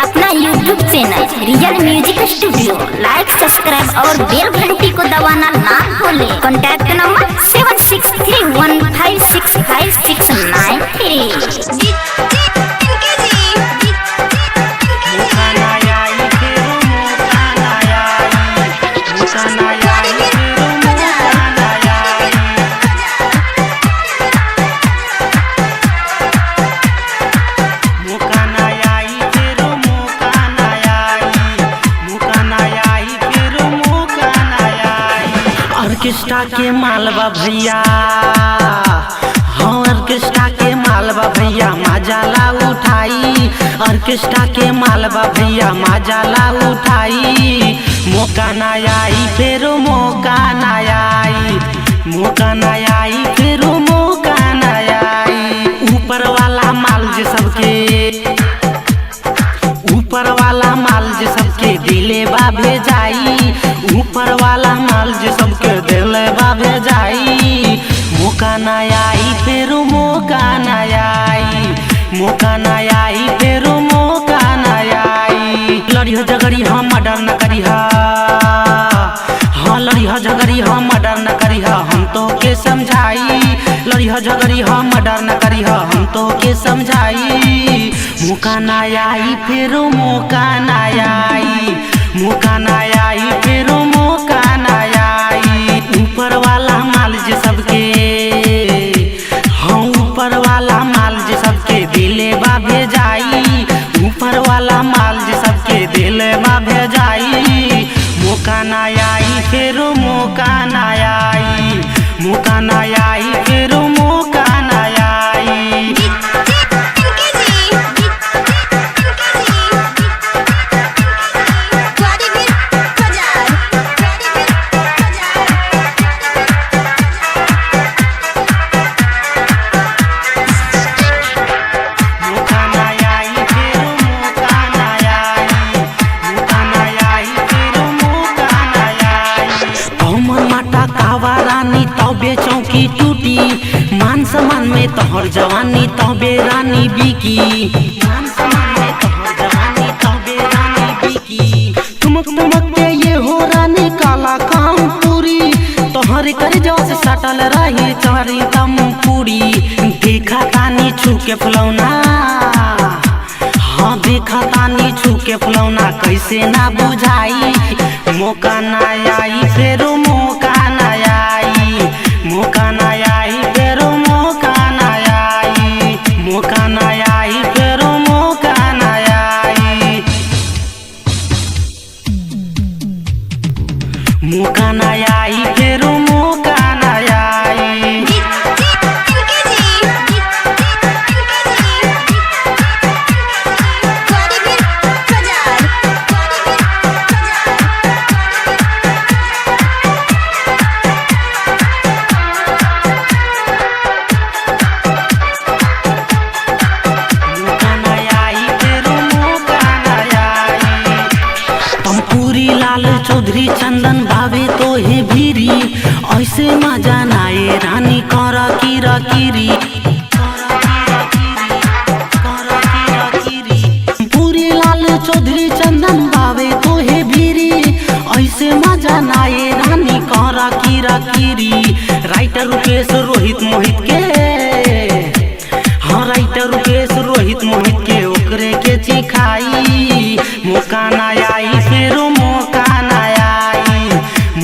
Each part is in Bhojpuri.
अपना YouTube channel real music studio like, subscribe और बेल घंटी को दबाना ना भूलें। Contact number 7631565693। मौका ना आई फेरो मौका ना आई, मौका ना आई फेरो मौका ना आई। मौका ना आई फेरो मौका ना आई, मौका ना आई फेरो मौका ना आई। ऑर्केस्ट्रा के मालवा भैया, हाँ ऑर्केस्ट्रा के मालवा भैया मजाला उठाई। ऑर्केस्ट्रा के मालवा भैया मजाला उठाई। मौका ना आई फेरो मौका ना आई, मौका ना आई फेरो मौका ना आई। ऊपर वाला माल जे सबके, ऊपर वाला माल जे सबके दिले बा भेजाई। ऊपर वाला माल जे सबके दिले बा भेजाई। मौका ना आई फेरो मौका ना आई, मौका ना आई फेरो मौका ना आई। लड़िह झगड़ी हम मर्डर न करिह, हाँ लड़िह झगड़ी हम मर्डर न करिह, हम तो के समझाई। लड़िह झगड़ी हम मर्डर न करिह, हम तो के समझाई। मौका ना आई फेरो मौका ना आई, मौका ना आई फेरो मौका ना आई। ऊपर वाला माल जे सबके, हाँ ऊपर वाला माल जे सबके दिले बा भेजाई। ऊपर वाला माल जे सबके दिले बा भेजाई। मौका ना आई फेरो मौका ना आई, मौका ना आई फेरो मौका ना आई। मौका ना आई फेरो मौका ना आई, मौका ना आई फेरो मौका ना आई। कमर माटा कावा रानी तबे चौकी टूटी, मान सम्मान में तोहर जवानी तबे रानी बिकी। मान सम्मान में तोहर जवानी तबे रानी बिकी। तुमक तुमक के ये हो रानी काला काम पूरी, तोहर कर जो से सटल रही चोरी तम पूरी। देखा तानी छू के फुलौना, हाँ देखा तानी छू के फुलौना कैसे ना बुझाई। मौका ना आई फेरो मौका ना आई, मौका ना आई फेरो मौका ना आई, मौका ना आई फेरो मौका ना आई। मौका ना आई फेरो मौका ना आई। मौका ना आई फेरो मौका ना आई। तमपुरी लाल चौधरी चंदन भावे तो हे भीरी, ऐसे मजा नाए रानी कर कीरा कीरी। पूरी लाल चौधरी चंदन भावे तो हे भीरी, ऐसे मजा नाए रानी कर कीरा कीरी। राइटर रुकेश रोहित मोहित के, हाँ राइटर रुकेश रोहित मोहित के ओकरे के चिखाई। मौका ना आई फेरो मौका ना आई,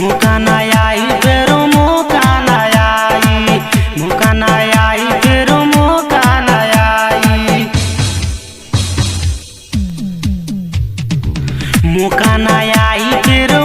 मौका ना आई फेरो मौका ना आई, मौका ना आई फेरो मौका ना आई। मौका ना आई फेरो